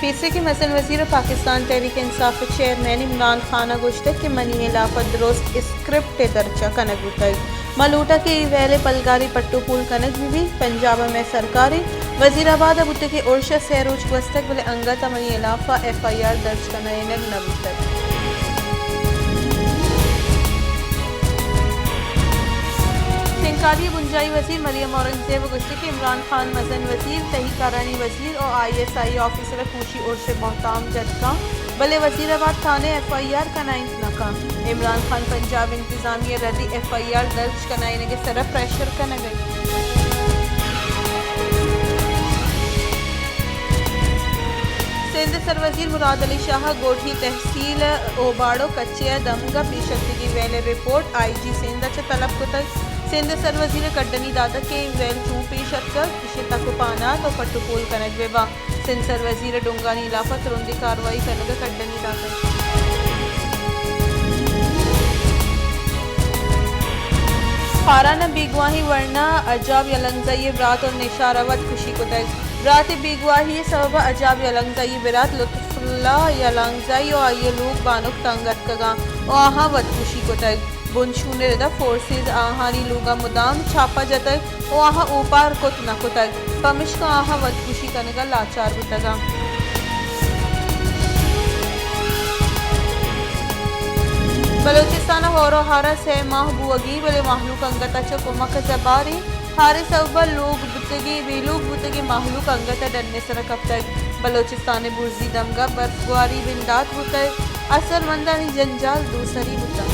پیسریکیں مزن وزیر ء پاکستان تحریک انصاف ء چیئرمین عمران خان ء گوشتگ کہ منی ہلاف ء درست اسکرپٹ ء درچ ء کنگ بوتگ۔ ما لوٹاں کہ اے ویل ء پلگاری پٹ ء پول کنگ بہ بیت۔ پنجاب ء مئے سرکار انت۔ وزیر آباد ء بوتگیں ارش ء سئے روچ گوستگ، بلے انگت ء منی ہلاف ء ایف آئی آر درج کنائینگ نہ بوتگ۔ شنگکاری ء بنجاہی وزیر مریم اورنگزیب ء گوشتگ کہ عمران خان مزن وزیر، تہی کارانی وزیر ء آئی ایس آئی آفیسر ء کوشی ارش ء بہتام جت کنت، بلے وزیر آباد تھانہ ء ایف آئی آر کنائینت نہ کنت۔ عمران خان پنجاب انتظامیہ ء ردی ایف آئی آر درج کنائینگ ء سر ء پریشر کنگ ء انت۔ سندھ ء سروزیر مراد علی شاہ ء گوٹھی تحصیل اوباڑو کچے ء دمگ ء پیش اتکگیں ویل ء رپورٹ آئی جی سندھ ء چہ طلب کتگ۔ سندھ ء سروزیر ء کڈنی داتگ کہ اے ویل چوں پیش اتکگ، ایشی ء تک ء پانات ء پٹ ء پول کنگ بہ بنت۔ سندھ سروزیر ء ڈونگانی ہلاف ء ترندیں کاروائی کنگ ء کڈنی داتگ۔ خاران ء بیگواہیں ورنا عجاب یلنگزئی ء برات ء نشار ء وت کشی کتگ۔ برات ء بیگواہی ء سبب ء عجاب یلنگزئی ء برات لطف اللہ یلنگزئی ء آئی ء لوگ بانک تنگ اتکگاں ء آہاں وت کشی کتگ۔ بنشون ء ردا فورسز آہانی لوگاں مدام چھاپہ جتگ ء آہاں اوپار کت نہ کتگ، پمشکا آہاں وتکشی کنگا لاچار بوتگاں۔ بلوچستان ء ہور ء ہارا سئے ماہ بوگی، بلے مہلوک انگت ء چہ کمک ء زباریں۔ ہارے سوب ء لوگ بوتگیں، بے لوگ بوتگیں مہلوک انگت ء ڈن ء سر ء کپتگ۔ بلوچستان ء برزی دمگ ء برفگواری بندات بوتگ۔ اثرمندانی جنجال دوسری بوتگ۔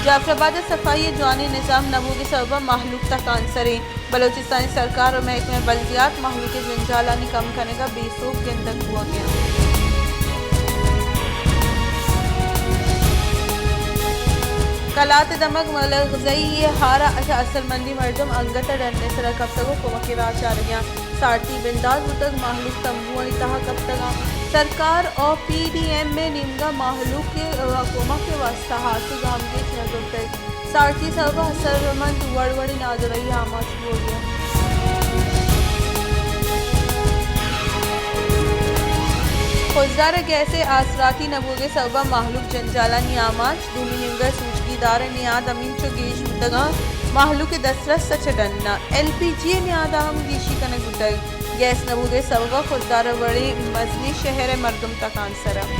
جعفر آباد ء صفائی ء جوانیں نظام نہ بوگ ء سبب ء مہلوک تکانسر انت۔ بلوچستان ء سرکار ء محکمہ بلدیات مہلوک ء جنجالانی کم کنگ ء بے سوب گندگ بوگ ء انت۔ کلات ء دمگ ملغزئی ء ہار ء چہ اثرمندیں مردم انگت ء ڈن ء سر ء کپتگ ء کمک ء راہ چارگ ء انت۔ سارتی بندات بوتگ، مہلوک تمبوانی تہا کپتگ انت۔ سرکار ء پی ڈی ایم ء نیمگ ء مہلوک ء کمک ء واستہ ہاسیں گامگیج نہ زرتگ۔ سارتی ء سبب ء اثرمند وڑ وڑیں نادراہی آماچ بوگ ء انت۔ خضدار ء گیس ء آسراتی نہ بوگ ء سبب ء مہلوک جنجالانی آماچ۔ دومی نیمگ ء سوچگی دار ء نیاد ہمینچو گیش بوتگ انت۔ مہلوک ء دسترس ء چہ ڈن ء ایل پی جی ء نیاد ء ہم گیشی کنگ بوتگ۔ گیس نہ بوگ ء سبب ء خضدار ء وڑیں مزنیں شہر ء مردم تکانسر انت۔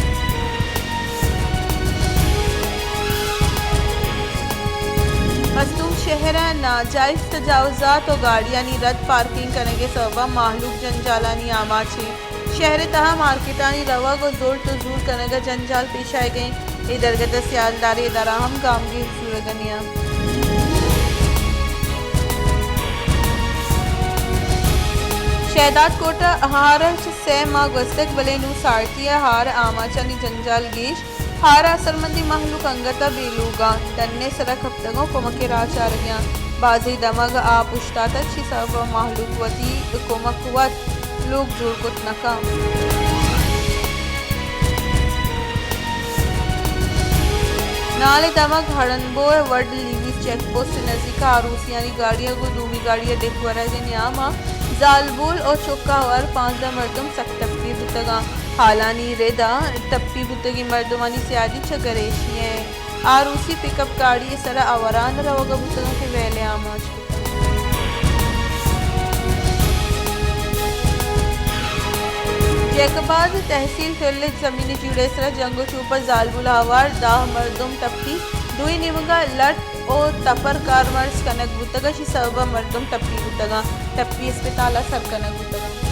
مستونگ شہر ء ناجائز تجاوزات ء گاڑیانی رد پارکنگ کنگ ء سبب ء مہلوک جنجالانی آماچ انت۔ شہر ء تہا مارکیٹانی روگ ء زرت ء زور کنگ ء جنجال پیش آیگ ء انت۔ اے درگت ء سیالداری ادارہ ہم گامگیج زورگ ء نیاں۔ شہداد کوٹ ء ہار ء چہ سئے ماہ گوستگ، بلے نوں سارتی ء ہار ء آماچانی جنجال گیش۔ ہار ء اثرمندیں مہلوک انگت ء بے لوگاں ڈن ء سر ء کپتگ ء کمک ء راہ چارگ ء انت۔ بازیں دمگ ء آپ اوشتاتگ، چی سبب ء مہلوک وتی کمک وت لوگ جوڑ کت نہ کنت۔ نال ء دمگ ہڑمبو ء وڈ لیویز چیک پوسٹ ء نزیک ء آروسیانی گاڑی ء گوں دومی گاڑی ء ڈیک ورگ ء نیام ء زالبول ء چک ء ہوار پانزدہ مردم سک ٹپی بوتگ انت۔ ہالانی رد ء ٹپی بوتگیں مردمانی سیادی چہ گریشی ء آروسی پک اپ گاڑی ء سر ء آوران روگ ء بوتگ انت کہ ویل ء آماچ بوتگ۔ جیکب آباد تحصیل ٹلچ زمینی جیڑہ ء سر ء جنگ ء چوپ ء زالبول ء ہوار دہ مردم ٹپی، دوئیں نیمگ ء لٹ ء تپر کارمرز کنگ بوتگ ء چی سبب ء مردم ٹپی بوتگ انت۔ ٹپی اسپتال ء سر کنگ بوتگ انت۔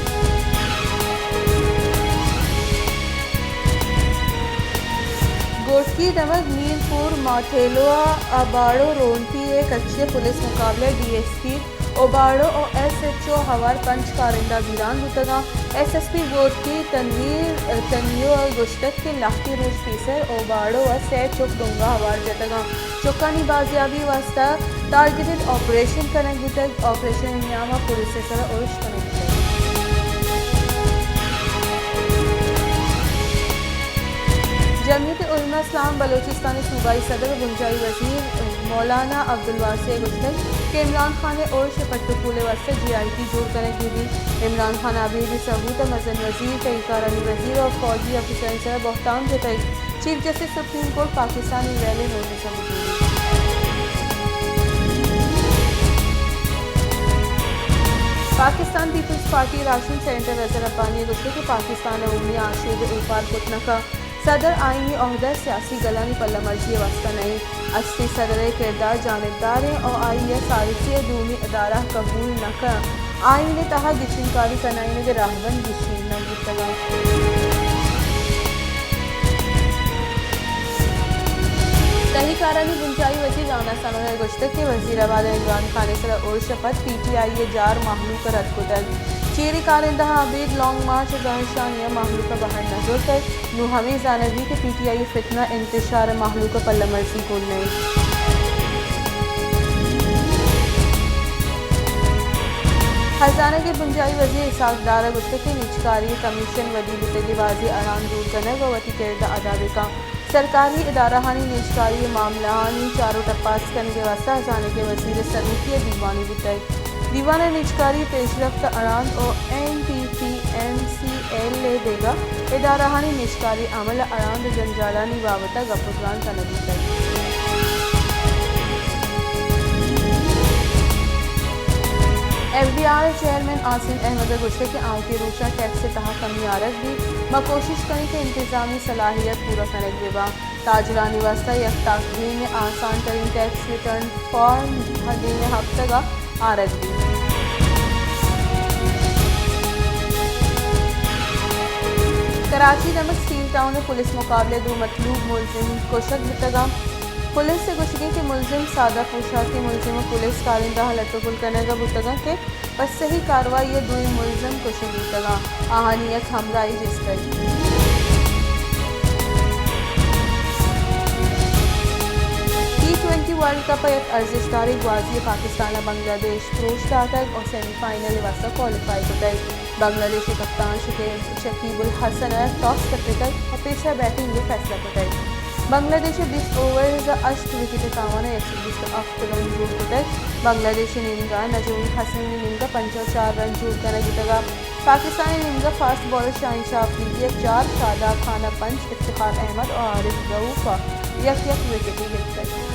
گوٹکی دمگ میر پور ماتھیلو ء باڑو رونٹی ء کچے پولیس مقابلہ ڈی ایس پی اوباڑو ء ایس ایچ او ہوار پنچ کارندہ بیران بوتگاں۔ ایس ایس پی گوٹکی تنویر تنیو ء گوشتگ کہ لہتے روچ پیسر اوباڑو ء سئے چک ڈونگا ہوار جتگاں۔ چکانی بازیابی واستہ ٹارگٹڈ آپریشن کنگ بوتگ۔ آپریشن ء نیام ء پولیس ء سر ء ارش کنگ بوتگ۔ جمعیت علماء اسلام بلوچستان ءِ صوبائی صدر ءُ بنجاہی وزیر مولانا عبدالواسع ءَ گوشتگ کہ عمران خان ءِ ارش ءِ پٹ ءُ پول ءِ واستہ جے آئی ٹی جوڑ کنگ بہ بیت۔ عمران خان ءَ ابید ثبوت ءَ مزن وزیر، تہی کارانی وزیر ءُ فوجی آفیسرانی سرا بہتام جتگ۔ Chief justice supreme court Pakistan ءِ ویل ءِ نوٹس ءَ بزوریت۔ پاکستان پیپلز پارٹی ءِ راہشون سینیٹر رضا ربانی ءَ گوشتگ کہ پاکستان ءَ عمومی آشوب ءَ اوپار کت نہ کنت۔ صدر آئینی عہدہ سیاسی گلانی پلہ مرزی ءِ واستہ نہ انت۔ ہستی صدر ءِ کردار جانبدار انت ءُ آئی ءَ ثالثی ءِ دومی ادارہ قبول نہ کنت۔ آئین ءِ تہا گچین کاری کنائینگ ءِ راہبند گچین نہ بوتگ انت۔ تہی کارانی بنجاہی وزیر رانا ثناء ءَ گوشتگ کہ وزیر اعلی عمران خان ءِ سرا ارش ءَ پد پی ٹی آئی ءِ جار مہلوک ءَ رد کتگ۔ چیریں کارندہاں ابید لانگ مارچ ءُ زہرشانی ءَ مہلوک ءَ بہر نہ زرتگ۔ نوں ہمے زانگ بیت کہ پی ٹی آئی ءِ فتنہ انتشار ءَ مہلوک ءِ پلہ مرزی گون نہ انت۔ ہزانگ ءِ بنجاہی وزیر اسحاق ڈار ءَ گوشتگ کہ نجکاری کمیشن ودی بوتگیں بازیں اڑاند دور کنگ ءُ وتی کرد ءَ ادا بہ کنت۔ سرکاری ادارہانی نجکاری ءِ معاملہانی چار ءُ ٹپاس کنگ ءِ واستہ ہزانگ ءِ وزیر ءِ سروکی ءَ دیوانے بوتگ۔ دیوان ءَ نجکاری پیشرفت ءِ اڑاند ءُ N T P N C L ءِ بیگاہ ادارہانی نجکاری عمل ءِ اڑاند ءُ جنجالانی بابت ءَ گپ ءُ تران کنگ بوتگ۔ ایف بی آر ءِ چیئرمین عاصم احمد ءَ گوشتگ کہ آؤکیں روچاں ٹیکس ءِ تہا کمی آرگ بیت، ما کوشش کنیں کہ انتظامی صلاحیت پورا کنگ بہ بنت۔ تاجرانی واستہ یک تاکدیمیں آسان تریں ٹیکس ریٹرن فارم دیمی ہپتگ ءَ آرگ بیت۔ کراچی ءِ دمگ سٹیل ٹاؤن ءَ پولیس مقابلہ ءَ دو مطلوب ملزم کشگ بوتگ انت۔ پولیس ءِ گوشگ انت کہ ملزم سادہ پوشاکیں ملزم ءُ پولیس کارندہاں لٹ ءُ پل کنگ ءَ بوتگ انت کہ پہ صحیح کاروائی ءَ دوئیں ملزم کشگ بوتگ انت، آہانی یک ہمراہے جستگ۔ ٹی ٹوئنٹی ورلڈ کپ ءِ یک ارزشداریں گوازی ءَ پاکستان ءَ بنگلہ دیش ءَ پروش داتگ ءُ سیمی فائنل ءِ واستہ کوالیفائی کتگ۔ بنگلہ دیش ءِ کپتان شکیب، شکیب الحسن ءَ ٹاس کپتگ ءُ پیسرا بیٹنگ ءِ فیصلہ کتگ۔ بنگلہ دیش ءَ بیست اوورز ءَ ہشت وکٹ ءِ تاوان ءَ یک سد بیست ءُ ہفت رن جوڑ کتگ۔ بنگلہ دیش ءِ نیمگ ءَ نجم الحسن ءِ نیمگ ءَ پنجاہ ءُ چار رن جوڑ کنگ بوتگ ءُ پاکستان ءِ نیمگ ءَ فاسٹ بالر شاہین شاہ آفریدی ءَ چار، شاداب خان ءَ پنچ، افتخار احمد ءُ عارف رؤف ءَ یک یک وکٹے گپتگ۔